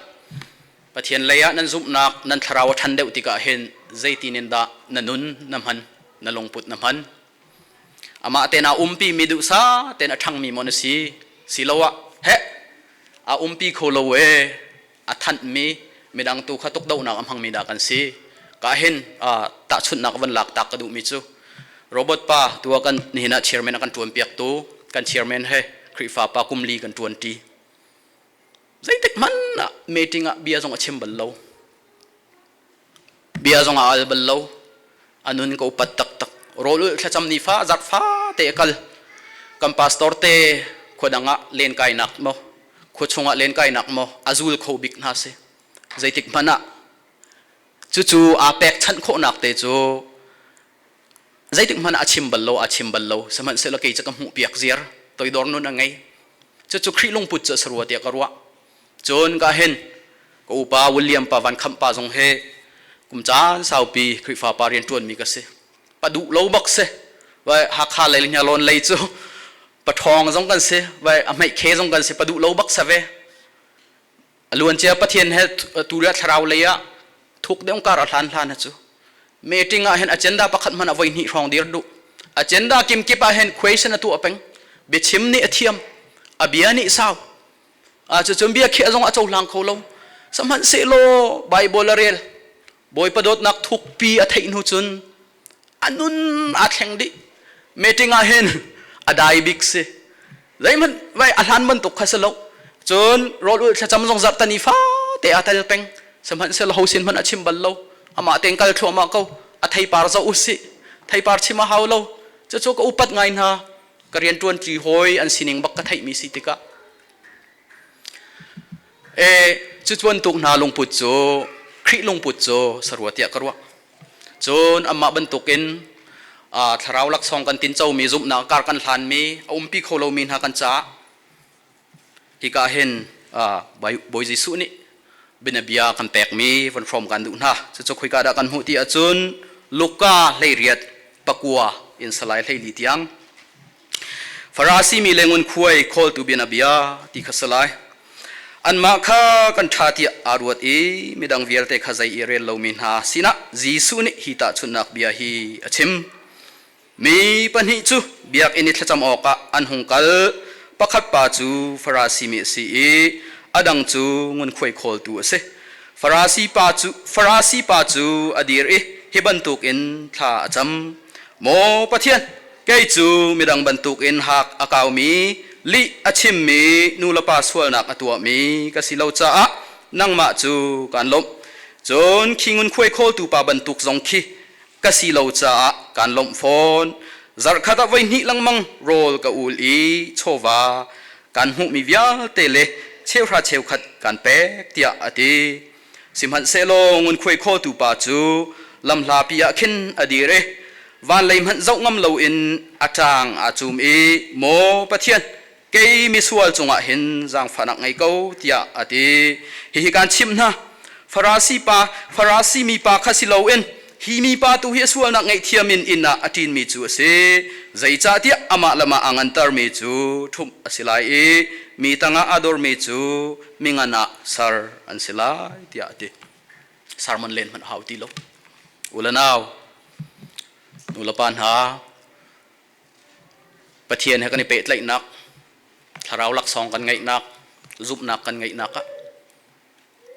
Pathian lei ah nan zumhnak nan thlarau a ṭhan deuh tikah hin zeitin in dah na nun na hman, na lungput na hman? Amah te naa umpi mi duhsah tein a ṭhangmi maw na si? Siloah heh a umpi kho lo e a thanhmi midang tu kha tukdohnak a hmangmi dah kan si? Ka hin tahchunhnak van lak tak ka duhmi cu Robert pa tu ah kan nihin ah chairman a kan ṭuan piaktu kan chairman he Khrihfa pa kum li kan ṭuan ṭi. Zeitik hmanh ah meeting ah bia zong a chim bal lo. Bia zong a al bal lo. A nun ka upat taktak. Rawl ulh thlacam ni fa zarh fa te a kal. Kan pastor te khua dang ah len kainak maw khua chung ah len kainak maw a zul kho bik hna si. Zeitik hmanh ah cucu aa pekchanh khawhnak te cu zeitik hmanh ah a chim bal lo a chim bal lo sihmanhsehlaw kei cu ka hmuh piak ziar toidor nun a ngei cucu Khrih lungput cu a si rua tiah ka ruah cun ka hin ka upa William pa Van Khamh pa zong he kum caan saupi Khrihfa pa rian ṭuanmi ka si pa duh lo bak si vai Hakha lei le Hniarlawn lei cu pa ṭhawng zong kan si vai a hmeih khe zong kan si pa duh lo bak sa ve A luancia Pathian he tu le thlarau lei ah thuk deuh kar a hlan hlan cu meeting ah hin agenda pakhat hmanh a voi hnih hrawng dir duh. Agenda kim kip ah hin question a tuah peng. Biachim nih a thiam, a bia nih sau. A cucun bia khiah zong a cohlang kho lo. Sihmanhsehlaw Bible a rel. Bawipa dawtnak thukpi a theih hnu cun a nun aa thleng dih. Meeting ah hin a dai bik si. Zeihmanh vai a hlan bantuk kha si lo. Cun rawl ulh thlacam zong zarh tani fate aa tel peng. Sihmanhsehlaw ho sin hmanh a chim bal lo. Amah tein kal thluahmah ko. A theipar zoh usih. Theipar chim a hau lo. Cucu ka upat ngai hna. Ka rianṭuan ṭi hawi an sining bak ka theihmi si tikah. E cu bantuk hna lungput cu Khrih lungput cu sarua tiah ka ruah. Cun amah bantukin thlarau laksawng kan tincomi zumhnak kar kan hlanmi a umpi kho lomi hna kan caah hika hin Bawi Jesuh nih bianabia kan pekmi von hrawm kan duh hna. Cucu khoika dah kan hmuh ti ahcun Luka 18 pakua in salai 14 tiang Farasi mi le ngunkhuai khawltu bianabia ti kha si lai. Anmah kha kan ṭha tiah aa ruat i midang vialte kha zei i rel lomi hna sinah Jesuh nih hi tahchunhnak bia hi a chim. Mi pahnih cu biakinn i thlacam awkah an hung kal. Pakhat pa cu Farasi mi a si i a dang cu ngunkhuai khawltu a si. Farasi pa cu a dir i hi bantukin thla a cam. Maw Pathian, kei cu midang bantukin hak a kaumi, lih a chimmi, nulepa sualnak a tuahmi ka si lo caah nangmah cu kaan lawmh. Cun khi ngunkhuai khawltu pa bantuk zong khi ka si lo caah kaan lawmh fawn. Zarhkhat ah voihnih lengmang rawl ka ul i chawva kan hmuhmi vialte le cheuhra cheukhat kan pek tiah a ti. Sihmanhsehlaw ngunkhuai khawltu pa cu lamhlapi ah khin a dir i van lei hmanh zoh ngam loin a ṭaang aa cum i, Maw Pathian, kei misual cungah hin zaangfahnak ngei ko tiah a ti. Hihi kaan chimh hna, Farasi pa, Farasi mipa kha si loin hi mipa tu hi a sualnak ngaihthiam in inn ah a ṭinmi cu a si. Zeicahtiah amah le mah aa ngantermi cu ṭhumh a si lai i mi tangah aa dormi cu mingan ah ser an si lai tiah a ti. Sermon len hmanh hau ti lo. U le nau, nu le pa hna, Pathian he kan i pehtlaihnak, thlarau laksawng kan ngeihnak, zumhnak kan ngeihnak ah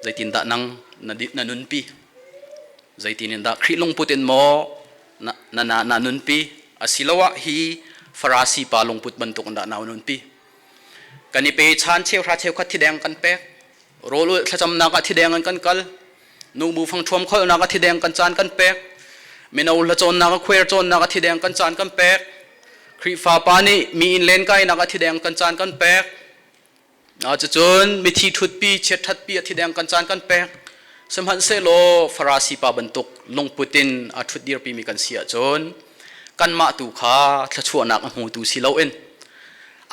zeitindah nang na nunpi? Zeitin in dah Khrih lungput in maw na, na, na, na nunpi? Asiloah hi Farasi pa lungput bantuk in dah na nunpi? Kan i pe chan cheuhra cheukhat thideng kan pek. Rawl thlacamnak ah thideng an kan kal. Nu bu fangṭhuam kholnak ah thideng kan caan kan pek. Mino hlacawnnak ah khuair cawnnak ah thideng kan caan kan pek. Khrihfa pa nih mi inn lenkainak ah thideng kan caan kan pek. Cucun mithi ṭhutpi, chiatṭhatpi a thideng kan caan kan pek. Sihmanhsehlaw Farasi pa bantuk lungput in a ṭhutdirpimi kan si ahcun kanmah tu kha thluachuahnak a hmutu si loin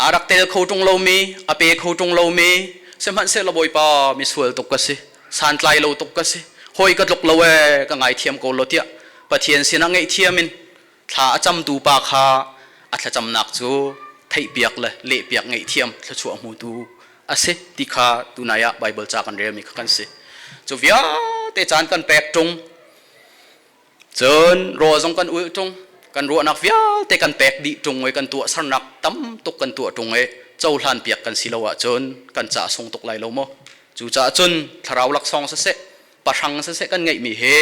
aa rak tel kho ṭung lomi, a pe kho ṭung lomi, sihmanhsehlaw Bawipa misual tuk ka si, santlai lo tuk ka si, hawi ka tluk lo ee, ka ngaithiam ko law tiah Pathian sinah ngaihthiam in thla a camtu pa kha a thlacamnak cu theihpiak le lehpiak ngaihthiam thluachuah hmutu a si ti kha tunai ah Baibal ca kan relmi kha kan si. Cu vialte caan kan pek ṭung, cun rawl zong kan ulh ṭung, kan ruahnak vialte kan pek dih ṭung i kan tuahsernak tam tuk kan tuah ṭung i cohlan piak kan si lo ahcun kan ca sung tuk lai lo maw? Cucaah cun thlarau laksawng siseh, pahrang siseh kan ngeihmi hi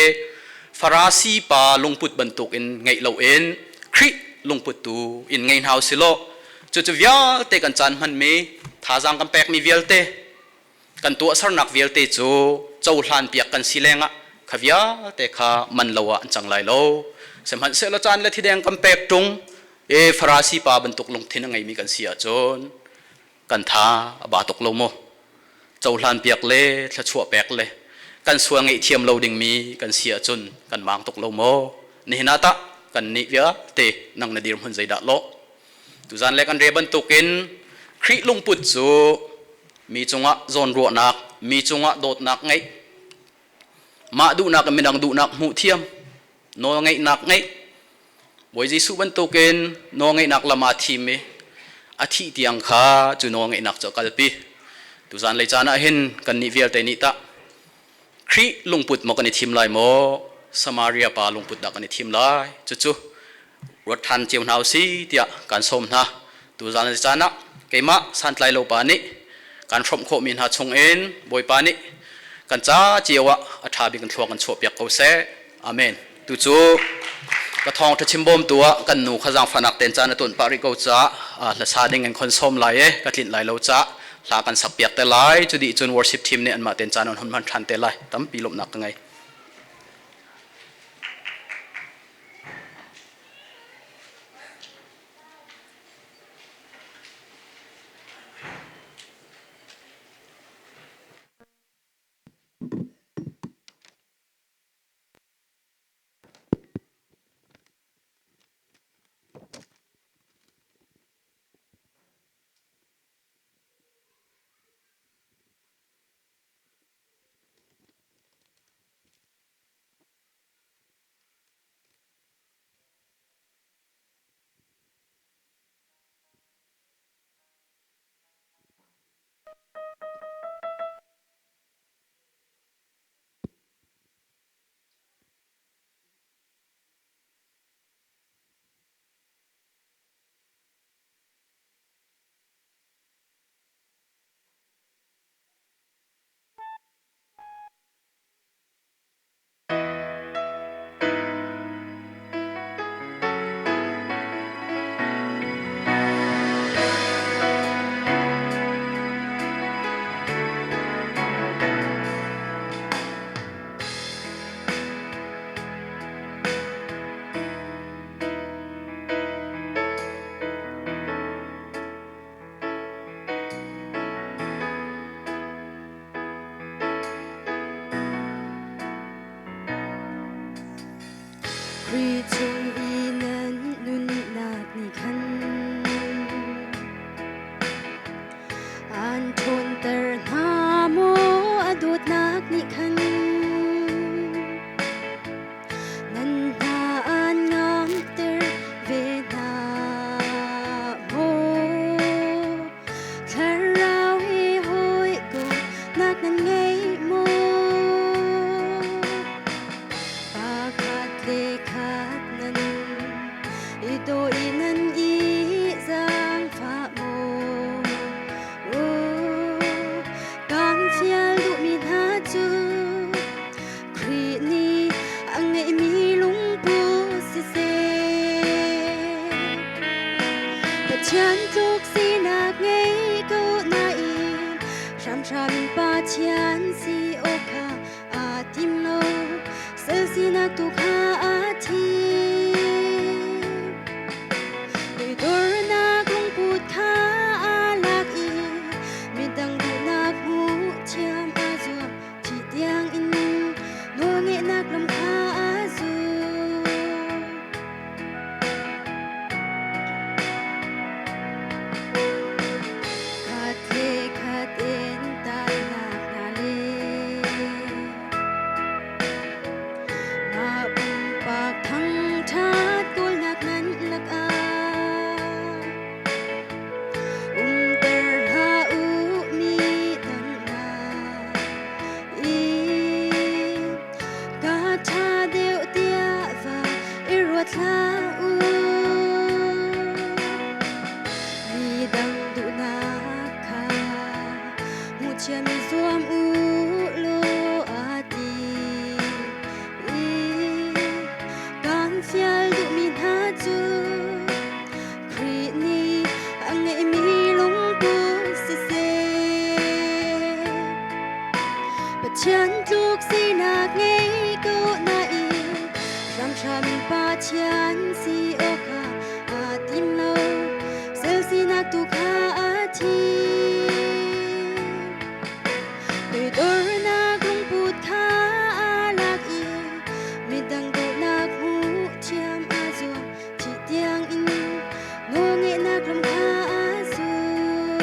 Farasi pa lungput bantukin ngeih loin Khrih lungput tu in ngei hna usilaw cucu vialte kan caan hmanmi thazaang kan pekmi vialte kan tuahsernak vialte cu cohlan piak kan si lengah kha vialte kha man lo ah an cang lai lo. Sihmanhsehlaw caan le thideng kan pek ṭung i Farasi pa bantuk lungthin a ngeimi kan si ahcun kan tha a ba tuk lo maw? Cohlan piak le thluachuah pek le kan sual ngaihthiam lo dingmi kan si ahcun kan maang tuk lo maw? Nihin ah tah kan nih vialte nang na dirhmun zeidah lawh? Tuzan le kan re bantukin Khrih lungput cu mi cungah zawnruahnak, mi cungah dawtnak ngeih, mah duhnak in midang duhnak hmuh thiam, nawlngeihnak ngeih, Bawi Jesuh bantukin nawlngeihnak lam aa thim i a thih tiang kha cu nawlngeihnak cu a kalpi. Tuzan lei caan ah hin kannih vialte nih tah Khrih lungput maw kan i thim lai maw Samaria pa lungput dah kan i thim lai? Cucu ruat ṭhan cio hna usih tiah kan sawm hna. Tuzan lei caan ah keimah santlai lo pa nih kan hrawmh khawhmi hna chungin Bawipa nih kan ca cio ah a ṭha bik in thlua kan chuahpiak ko seh. Amen. Tu cu ka thawngṭha chim bawmtu ah kan nu kha zaangfahnak ten caan a tuan pah rih ko caah hlasa ding in khon sawm lai i ka tlinh lai lo caah hla kan sak piak te lai. Cu dih cun worship team nih anmah ten caan an hun hman ṭhan te lai. Tampi lawmhnak ka ngei. Khrih chung i nan nunnak nih khan an ṭhawnter hna maw a dawtnak nih khan nan hna an ngamter ve hna maw? Thlarau he hawikomhnak nan ngei maw? Pakhat le khat nan i daw i nan i zaangfah maw? Oh, kan fial duhmi hna cu Khrih nih a ngeihmi lungput siseh. Pathian tluk sinak ngei ko nain hramhram in Pathian si awk kha aa tim lo. Sal sinak tu kha aa thim. Toidornak lungput kha aa lak i midang duhnak hmuh thiam aa zuam. Thih tiangin nawlngeihnak lam kha aa zul. Khat le khat in tainak hna le mah pumpak thangṭhat kawlnak nan lakah umter hlah u mi dang hna i ka ṭha deuh tiah va i ruat hlah u. Midang duhnak kha hmuhthiam i zuam u law a ti i kan fial duhmi hna cu Khrih nih a ngeihmi lungput siseh. Pathian tluk sinak ngei ko nain hramhram in Pathian si awkah aa tim lo. Sal sinak tu kha aa thim. Toidornak lungput kha aa lak i midang dawtnak hmuh thiam aa zuam. Thih tiangin nawlngeihnak lam kha aa zul.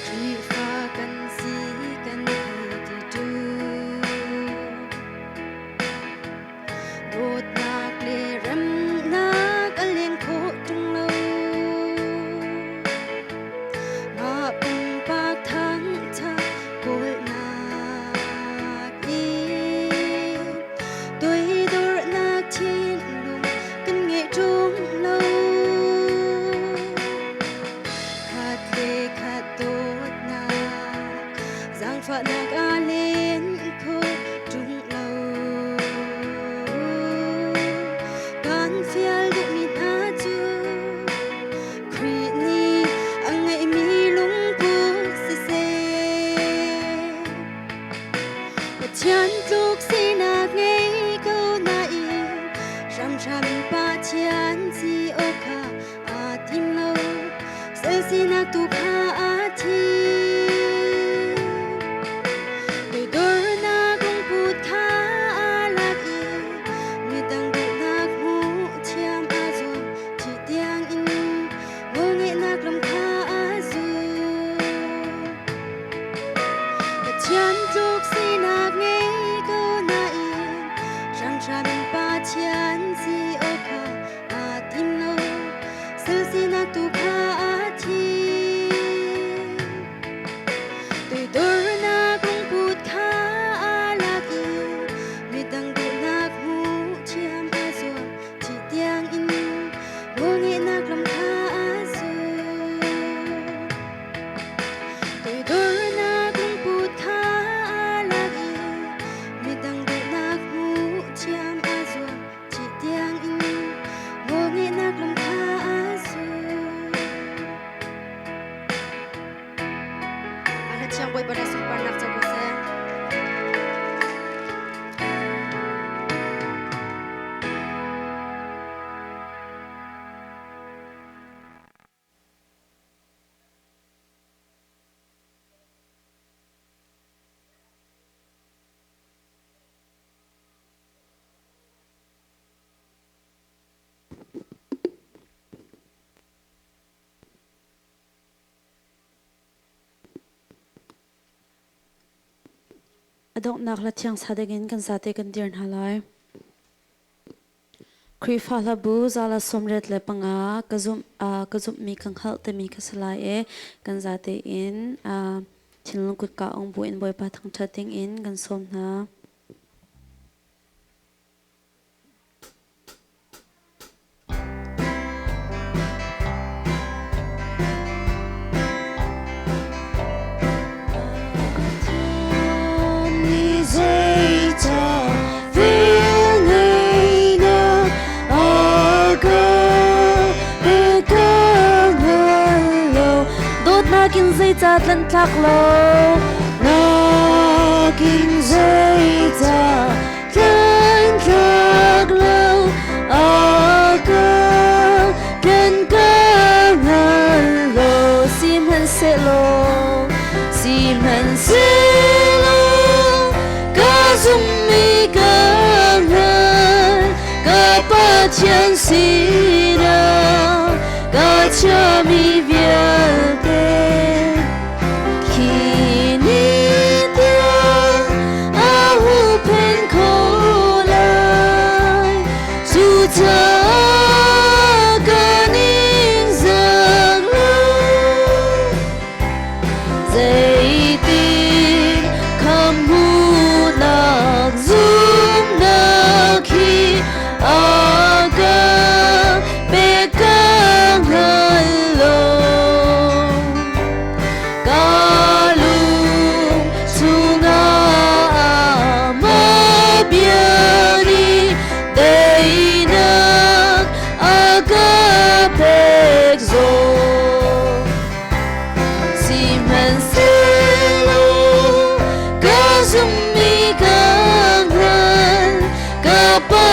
Khrihfa kan si kan hei ti tu. Dawtnak le remnak a leng khawh ṭung lo. Mah pumpak thangṭhat kawlnak in toidornak thinlung kan ngeih ṭung lo. Khat le khat dawtnak, zaangfahnak aa len kho ṭung lo. Kan fial duhmi hna cu Khrih nih a ngeihmi lungput siseh. Pathian tluk sinak ngei ko nain hramhram in Pathian si awk kha aa tim lo. Sal sinak tu kha aa thim. Toidornak lungput kha aa lak i midang duhnak hmuh thiam aa zuam. Thih tiangin nawlngeihnak lam kha aa zul. Pathian tluk sinak ngei ko nain hramhram in Pathian si awk kha aa tim lo. Sal sinak tu kha aa thim. Toidornak lungput kha aa lak i midang duhnak hmuh thiam aa zuam. Thih tiangin nawlngeihnak lam kha aa zul. Toidornak lungput kha aa lak i midang duhnak hmuh thiam aa zuam. Thih tiangin nawlngeihnak lam kha aa zul. A thiang Bawipa na sunparnak co ko seh. A donghnak hla thiang sa dingin kan zate kan dir hna lai. Khrihfa hlabu zala 85 ka zumh ka zumhmi ka hngalh timi ka si lai i kan zate in thinlung kutka ong bu in Bawipa thangṭhat dingin kan sawm hna. Dawtnak in zeicah tlanhtlak lo nakin zeicah Tlanhtlak lo a ka kan ka hngal lo sihmanhsehlaw sihmanhsehlaw ka zummi ka hngal ka Pathian sinah ka chiami vialte Khi ni tiang a huhphenh kho lai cucaah ka ningzak lo zeitin khamhnak zumhnak hi a ka pek ka hngal lo Ka lung chungah mah bia nih teinak a ka pek zong. Sihmanhsehlaw ka zumhmi ka hngal, ka pa